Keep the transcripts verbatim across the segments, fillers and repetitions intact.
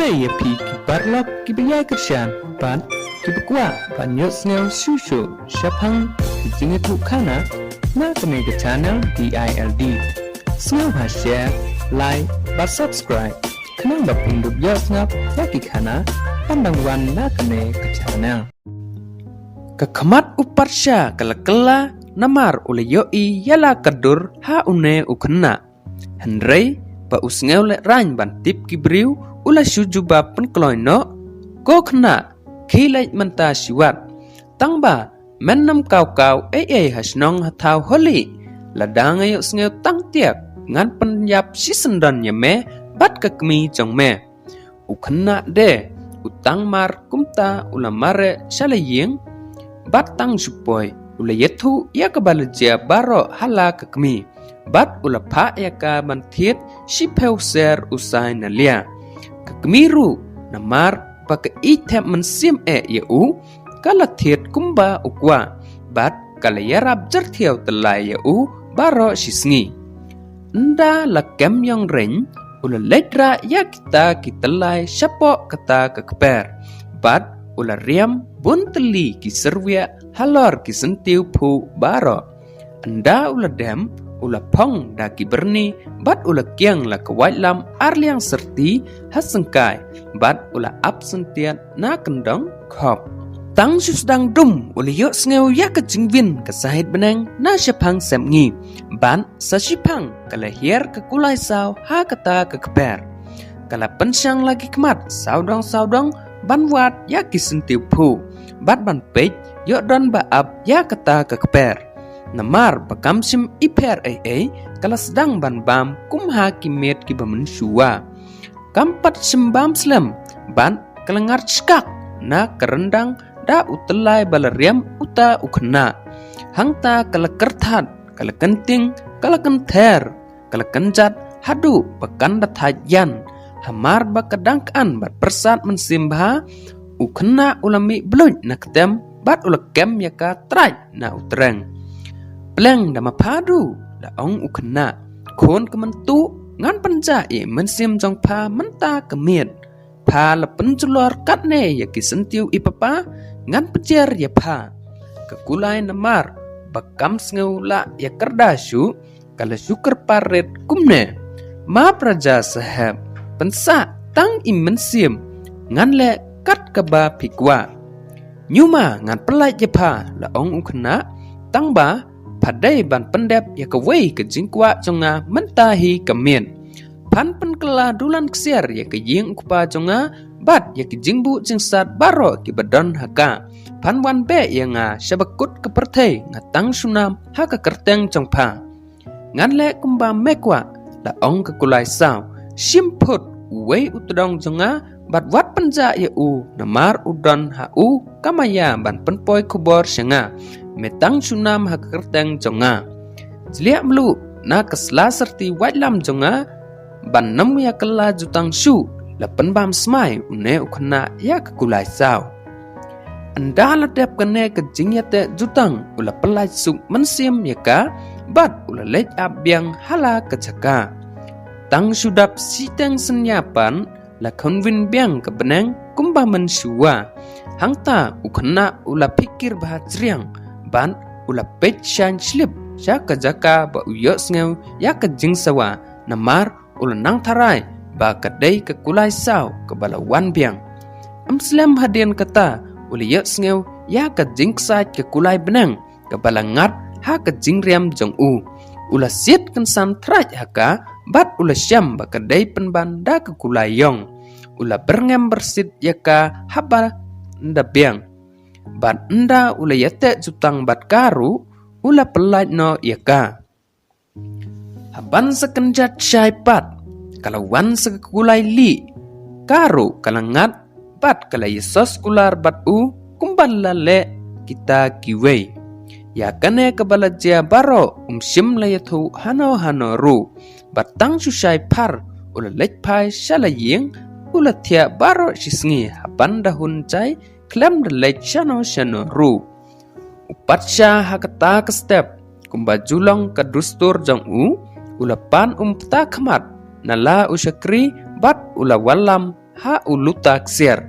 Ïa phi ki paralok kiba ïai kyrshan bad kiba kwah ban ïohsngew shuh shuh shaphang ki jingïathuhkhana na kane ka channel D I L D. Sngewbha share, like bad subscribe khnang ba phin dup ïohsngew ïa ki khana ban dang wan na kane ka channel. Ka khmat u Patsha ka la kylla namar u la ïohi ïa la ka dur ha une u khynnah. Hynrei ba u sngew lehraiñ ban tip ki briew, u la shu jubab pynkloi noh, "Ko khynnah, khie leit mynta shiwat. Tang ba men nym kaw kaw ei ei ha shnong ha thaw holi. Lada nga ïohsngew tang tiak, ngan pynïap shisyndon ïa me bad ka kmie jong me." U khynnah de u tang mar kumta u la mareh sha la ïing, bad tang shu poi u la ïathuh ïa kaba la jia baroh ha la ka kmie, bad u la phah ïa ka ban thied shiphew ser u sai na lia. Ka kmie ruh namar ba ka ïeit thep mynsiem eh ïa u, ka la thied kumba u kwah, bad ka la ïarap jyrthiaw tyllai ïa u baroh shi sngi. Ynda la kem ïong reiñ, u la leit rah ïa kita ki tyllai shapoh kata ka kper, bad u la riam bun tylli ki syrwiah halor ki syntiew phuh baroh. Ynda u la dem, u la phong da ki byrni, bad u la kiang la ka waitlam ar liang syrti ha syngkai, bad u la ap syntiat na kyndong khop. Tang shu sdang dum u la ïohsngew ïa ka jingwin ka sahit bneng na shaphang sepngi, bad sa shiphang ka la hiar ka kulai saw ha kata ka kper. Ka la pynshang la ki khmat sawdong sawdong ban wad ïa ki syntiew phuh, bad ban peit ïoh don ba ap ïa kata ka kper. Namar ba kam shym i pher ei ei, ka la sdang ban bam kum ha ki miet kiba mynshuwa. Kam pat shym bam slem, bad ka la ngar shkak na ka ryndang da u tyllai ba la riam uta u khynnah. Hangta ka la kyrthat, ka la kynting, ka la kynther, ka la kynjat haduh ba kan da thait ïan. Hamar ba ka dang kan bad pyrsad mynsiem bha, u khynnah u la mih bluit na ktem bad u la kem ïa ka trait na u treng. "Pleng da ma pha du," la ong u khynnah. "Khun ka mynta ngan pynjah ïa i mynsiem jong pha mynta ka miet. Pha la pynjulor katne ïa ki syntiew i papa, ngan pynjer ïa pha." Ka kulai namar ba kam sngew lah ïa kyrda shuh, ka la shu kyrpad rit kumne, "Ma Praja Saheb, pynsah tang i mynsiem, ngan leh kat kaba phi kwah. Ñiuma ngan pyllait ïa pha," la ong u khynnah, "tang ba pha dei ban pyndep ïa kawei ka jingkwah jong nga mynta hi ka miet. Phan pynkylla dulan ksiar ïa ka ïing u kpa jong nga, bad ïa ki jingbuh jingsat baroh kiba don ha ka. Phan wan beh ïa nga sha ba kut ka pyrthei, nga tang shu nam ha ka kyrteng jong pha. Ngan leh kumba me kwah," la ong ka kulai saw. "Shim phut uwei u tdong jong nga bad wat pynjah ïa u, namar u don ha u ka maïa ban pynpoi khubor sha nga. Me tang shu nam ha ka kyrteng jong nga." Jliah mluh na ka sla syrti waitlam jong nga ban nym ïa kylla jutang shuh, la pynbam smai une u khynnah ïa ka kulai saw. Ynda la dep kane ka jingïateh jutang, u la pyllait suk mynsiem ïa ka, bad u la leit ap biang ha la ka jaka. Tang shu dap shiteng synñia pat, la khynwin biang ka bneng kumba mynshuwa. Hangta u khynnah u la phikir bha jriang, bad u la peit shaiñ slip sha ka jaka ba u ïohsngew ïa ka jingsawa, namar u la nang tharai ba ka dei ka kulai saw kaba la wan biang. Ym slem hadien kata, u la ïohsngew ïa ka jingksaid ka kulai bneng kaba la ngat ha ka jingriam jong u. U la siat kynsan thraj ha ka, bad u la shem ba ka dei pynban da ka kulai ïong. U la byrngem byrsit ïa ka haba da biang. Bad ynda u la ïateh jutang bad ka ruh, u la pyllait noh ïa ka. Haban sa kynjat shai pat, ka la wan sa ka kulai lieh. Ka ruh ka la ngat, bad ka la ïasos kular bad u kumba la leh kita kiwei. Ïa kane kaba la jia baroh um shym la ïathuh hano hano ruh. Bad tang shu shai phar, u la leit phai sha la ïing, u la thiah baroh shi sngi haban da hun jai, khlem da leit shano shano ruh. U Patsha ha kata ka step, kumba ju long ka dustur jong u, u la pan um pta khmat na la u shakri, bad u la wallam ha u luta ksiar.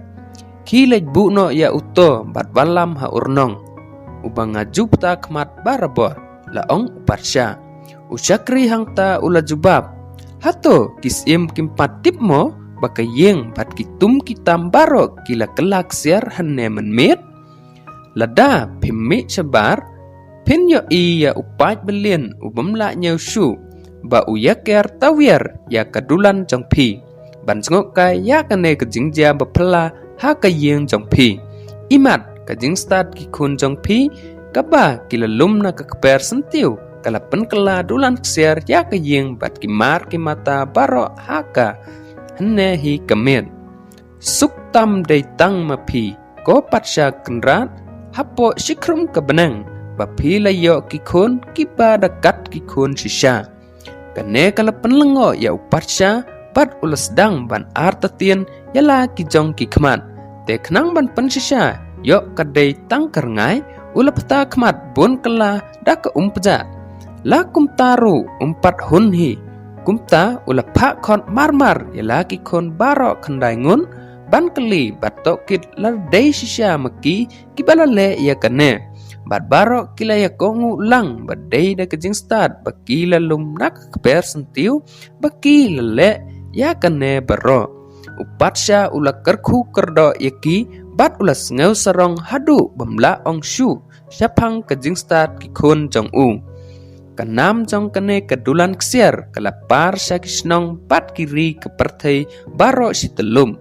Khie leit buh noh ïa uto bad wallam ha u rnong uba nga ju pta khmat barabor, la ong u patsha. U shakri hangta u la jubab, hato ki syiem kim pat tip mo ba ka ïing bad ki tum ki tam baroh ki la kylla ksiar hangne mynmiet? Lada phim mih shabar, phin ïohi ïa u paid balian u bym lah ñiew shuh ba u ïaker tawiar ïa ka dulan jong phi ban jngohkai ïa kane ka jingjia ba phylla ha ka ïing jong phi. Imat ka jingstad ki khun jong phi kaba ki la lum na ka kper syntiew ka la pynkylla dulan ksiar ïa ka ïing bad ki mar ki mata baroh ha ka hynne hi ka miet. Suk tam dei tang ma phi, ko patsha kynrad, hapoh shikrum ka bneng ba phi la ïoh ki khun kiba da kat ki khun shisha. Kane ka la pynlyngngoh ïa u patsha bad u la sdang ban artatien ïa la ki jong ki khmat. Te khnang ban pynshisha ïoh ka dei tang ka rngai, u la pta khmat bun kylla da ka um pjah. La kumta ruh um pat hun hi. Kumta u la phah khot marmar ïa la ki khun baroh khyndai ngut ban kylli bad tohkit la dei shisha ma ki kiba la leh ïa kane. Bad baroh ki la ïa kohnguh lang ba dei da ka jingstad ba ki la lum na ka kper syntiew ba ki la leh ïa kane baroh. U patsha u la kyrkhu kyrdoh ïa ki bad u la sngew sarong haduh bym lah ong shuh shaphang ka jingstad ki khun jong u. Ka nam jong kane ka dulan ksiar ka la par sha ki shnong bad ki ri ka pyrthei baroh shi tyllup.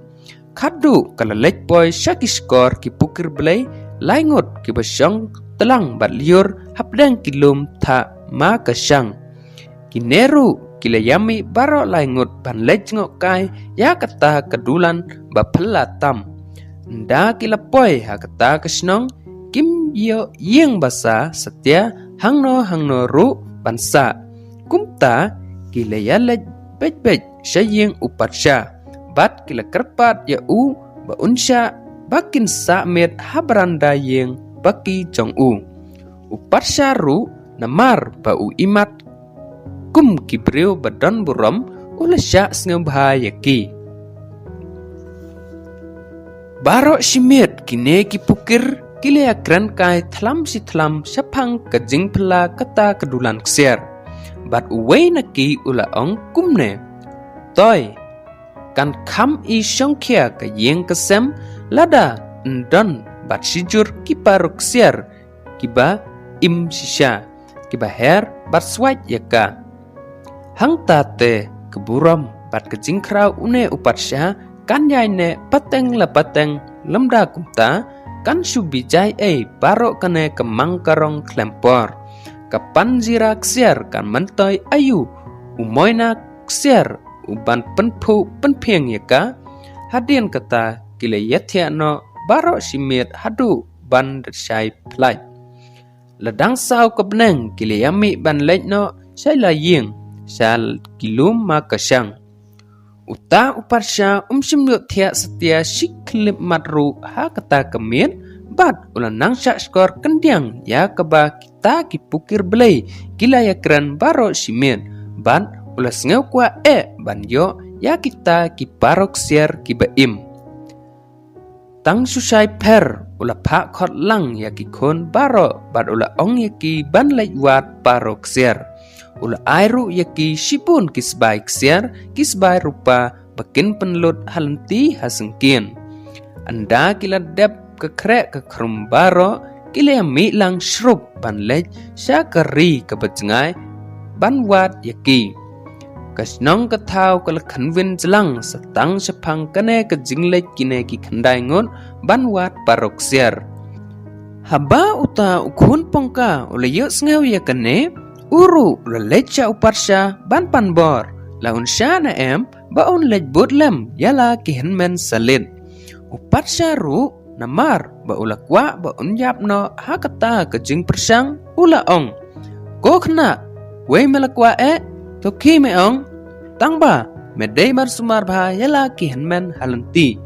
Khadduh ka la leit poi sha ki shkor ki pukir blei laingut kiba shong tlang bad lyiur hapdeng ki lum thah ma ka shang. Kine ruh ki la ïa mih baroh laingut ban leit jngohkai ïa kata ka dulan ba phylla tam. Ynda ki la poi ha kata ka shnong, kim ïoh ïing ba sah satia hangno hangno ruh ban sah. Kumta ki la ïa leit beit beit sha ïing u patsha bad ki la kyrpad ïa u ba un shah ba kin sah miet ha baranda ïing ba ki jong u. U patsha ruh namar ba u imat kum ki briew ba don burom, u la shah sngewbha ïa ki. Baroh shi miet kine ki pukir ki la ïa kren kai thlam shi thlam shaphang ka jingphylla kata ka dulan ksiar. Bad uwei na ki u la ong kumne, toi, kan kham i shongkhia ka ïing ka sem lada yn don bad shijur ki paruk ksiar kiba im shisha, kiba her bad swait ïa ka. Hangta te ka burom bad ka jingkhraw une u patsha kan ïai neh pateng la pateng, lymda kumta kan shu bijai ei baroh kane ka mang ka rong khlem por. Ka panjira ksiar kan myntoi aïu u moina ksiar u ban pynphuh pynphieng ïa ka. Hadien kata ki la ïathiah noh baroh shi miet haduh ban da shai phlait. La dang saw ka bneng ki la ïa mih ban leit noh sha la ïing sha ki lum ma ka shang. Uta u patsha um shym ïohthiah satia shi khyllipmat ruh ha kata ka miet bad u la nang shah shkor kyndiang ïa kaba kita ki pukir blei ki la ïa kren baroh shi miet bad u la sngew kwah eh ban ïoh ïa kita ki paruk ksiar kiba im. Tang shu shai pher u la phah khot lang ïa ki khun baroh bad u la ong ïa ki ban leit wad paruk ksiar. U la ai ruh ïa ki shibun ki sbai ksiar, ki sbai rupa ba kin pynlut ha lynti ha syngkien. Ynda ki la dep ka khreh ka khrum baroh ki la ïa mih lang shrup ban leit sha ka ri kaba jngai ban wad ïa ki. Ka shnong ka thaw ka la khynwin jlang sa tang shaphang kane ka jingleit kine ki khyndai ngut ban wad paruk ksiar. Haba uta u khun pongka u la ïohsngew ïa kane, u ruh u la leit sha u patsha ban pan bor, la un shah ne em ba un leit bud lem ïa la ki hynmen salit. U patsha ruh namar ba u la kwah ba un ïap noh ha kata ka jingpyrshang u la ong, ko khynnah, wei me la kwah eh? To khie me ong, tang ba me dei ban sumar bha ïa la ki hynmen ha lynti.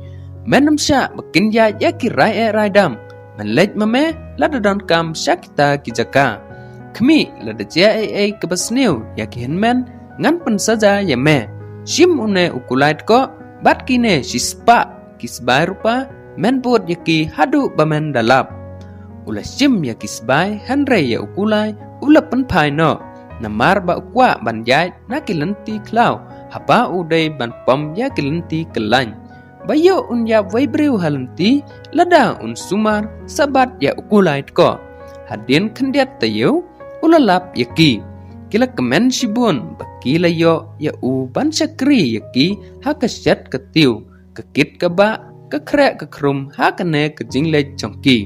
Men ym shah ba kin ïaid ïa ki rai eh rai dam. Men leit ma me lada donkam sha kita ki jaka. Khmih, lada jia ei ei kaba sniew ïa ki hynmen ngan pynsaja ïa me. Shim une u kulai dkoh, Bad kine shispah ki sbai rupa men bud ïa ki haduh ba men da lap. U la shim ïa ki sbai hynrei ïa u kulai u la pynphai noh. Namar ba u kwah ban ïaid na ki lynti khlaw haba u dei ban pom ïa ki lynti kyllaiñ. Ba ïoh un ïap wei briew ha lynti lada un sumar sa bat ïa u kulai tkoh. Hadien khyndiat taïew u la lap ïa ki. Ki la kmen shibun ba ki la ïoh ïa u ban shakri ïa ki ha ka shet ka tiew, ka kit ka bah, ka khreh ka khrum ha kane ka jingleit jong ki.